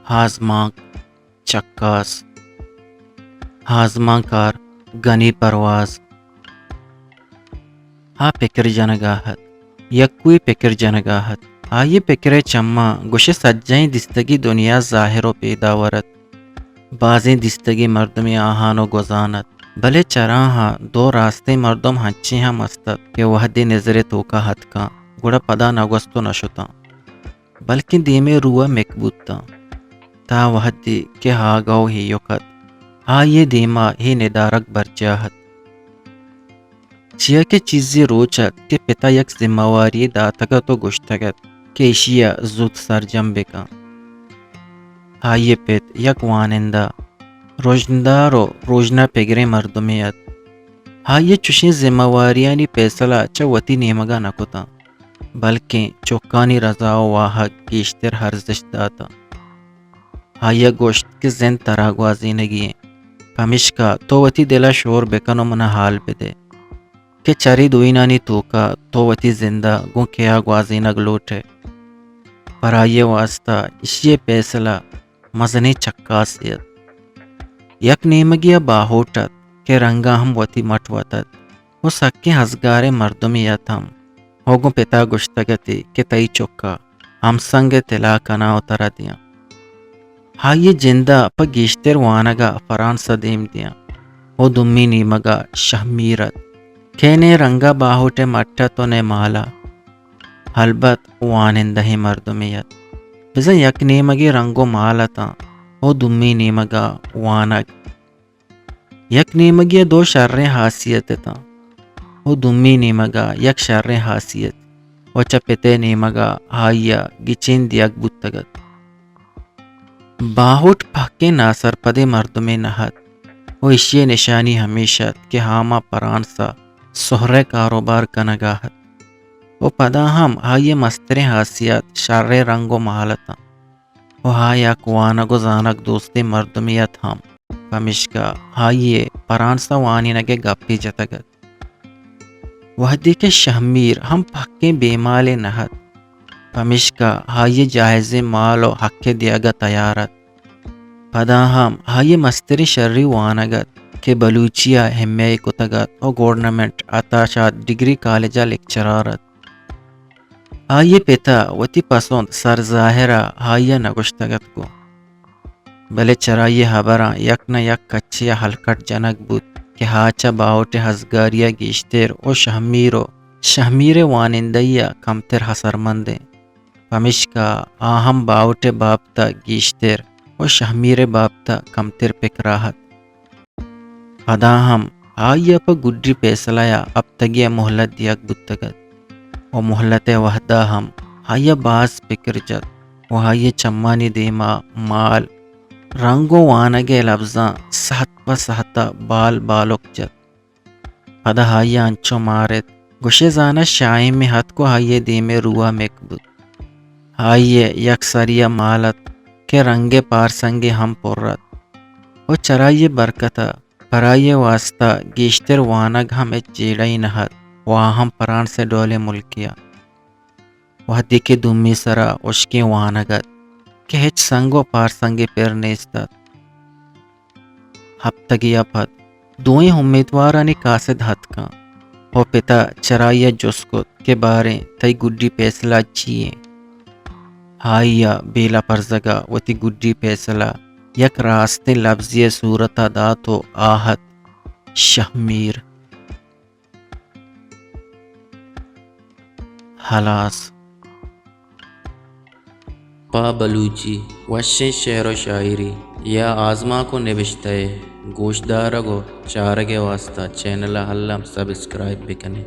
آزمانک، چکاس، آزمانکار گنی پرواز۔ آ پکر جنگا ات، یکوئی پکر جنگا ات۔ آئی پکرے چماں گوشے سجہیں دیستگی دنیا ظاہر و پیداور ات۔ بازیں دیستگی مردمے آہان و گوزان ات، بلے چراہاں دو راستیں مردم ہنچیں ہم است ات کہ وہدے نظرے توکا اتکاں، گڑا پدا نہ گوست و نہ شتاں، بلکیں دیمے روء مک بوتاں۔ تا وہدے کہ آگہ و ایوک ات، آئی دیما اے ندارگ برجاہ ات۔ چیا کہ چیزے روچ ات کہ پتا یک ذمہ واری داتگ ات و گوشتگ ات کہ ایشی ء زوت سرجم بکن۔ آئی پت یک وانندہ، رژندار و روژنا پگریں مردمے ات۔ آئی چشیں ذمہ واریانی پیسلہ چہ وتی نیمگا نہ کتاں، بلکیں چکانی رضا و واہگ گیشتر ارزشت داتاں۔ آئی ء گوشت کہ زند ترا گوازینگی انت، پمیشکا تو وتی دل ء شور بکن و من ء ہال بدے کہ چرے دوئینانی توکا تو وتی زند ء گوں کیا گوازینگ لوٹ ئے۔ پر آئی ء واستا ایشی ء پیسلہ مزنیں چکاسے ات۔ یک نیمگے ء باہوٹ ات کہ رنگا ہم وتی مٹ وت ات۔ و سکیں ہزگاریں مردمے ات ہم۔ و گوں پتا گوشتگ اتی کہ تئی چکا ہمسنگ ء تلا کناں و ترا دیاں۔ آئی جندا پہ گیشتر وانگا فرانس ء دیم دیاں۔ و دومی نیمگا شہمیر ات کہ نے رنگا باہوٹ ء مٹ ات و نے مالا۔ البت وانندہیں مردمے ات۔ بزاں یک نیمگے رنگ و مال اتاں و دومی نیمگا وانگ۔ یک نیمگے ء دو شریں ہاسیت اتاں و دومی نیمگ ء یک شریں ہاسیت و چہ پت ء نیمگ ء آئی ء گچین دیگ بوتگ ات۔ باہوٹ پہکیں ناسرپدیں مردمے نہ ات و ایشی ء نشانی ہمیش ات کہ ہاما پرانس ء سہر ء کاروبار کنگ ء ات و پدا ہم آئی ء مستریں ہاسیت شریں رنگ و مال اتاں۔ و آ یک وانگ و زانگ دوستیں مردمے ات ہم، پمیشکا آئی ء پرانس ء وانینگ ء گپے جتگ ات۔ وہدے کہ شہمیر ہم پہکیں بے مالے نہ ات، پمیشکا آئی ء جائزیں مال و حق ء دیگ ء تیار ات۔ پدا ہم آئی ء مستریں شری وانگ ات کہ بلوچی ء ایم اے کتگ ات و گورنمنٹ عطا شاد ڈگری کالج ء لیکچرار ات۔ آئی ء پت ء وتی پسند سر ظاہر ء آئی ء نہ گوشتگ اتکو، بلے چرائی ء ہبراں یک نہ یک کچے ء ہلکٹ جنگ بوت کہ آ چہ باہوٹ ء ہزگاری ء گیشتر و شہمیر و شہمیر ء وانندہی ء کمتر ہسرمند انت۔ پمیشکا آ ہم باہوٹ ء بابت ء گیشتر و شہمیر ء بابت ء کمتر پکرا ات۔ پدا ہم آئی ء پہ گڈی پیسلہ ء ہپتگے ء مہلت دیگ بوتگ ات و مہلت ء وہدا ہم آئی ء باز پکر جت و آئی ء چمانی دیما مال، رنگ و وانگ ء لبزاں سہت پہ سہت ء بال بالک جت۔ پدا آئی ء انچو مارت، گوشے زاناں شاہیمے اتک و آئی ء دیمے رو ء مک بوت۔ آئی ء یک سری ء مال ات کہ رنگ ء پارسنگے ہم پر ات و چرائی ء برکت ء پرائی ء واستا گیشتر وانگ ہم ہچ جیڑہ ئی نہ ات و آ ہم پرانس ء ڈولیں ملکے ء۔ وہدے کہ دومی سرا ہشکیں وانگ ات کہ ہچ سنگ و پارسنگے پر نیست ات۔ ہپتگے ء پد دوئیں امیدوارانی کاسد اتکاں و پت ء چرائی ء جست کت کہ باریں تئی گڈی پیسلہ چی انت؟ آئی ء بے لپرزگ ء وتی گڈی پیسلہ یک راستیں لبزے ء صورت ء دات و آ ات شہمیر۔ ہلاس۔ پہ بلوچی وشیں شعر و شاعری یا آزمانک و نبشتہ ء گوشدارگ و چارگ ء واستا چینل ء الم سبسکرائب بکنیں۔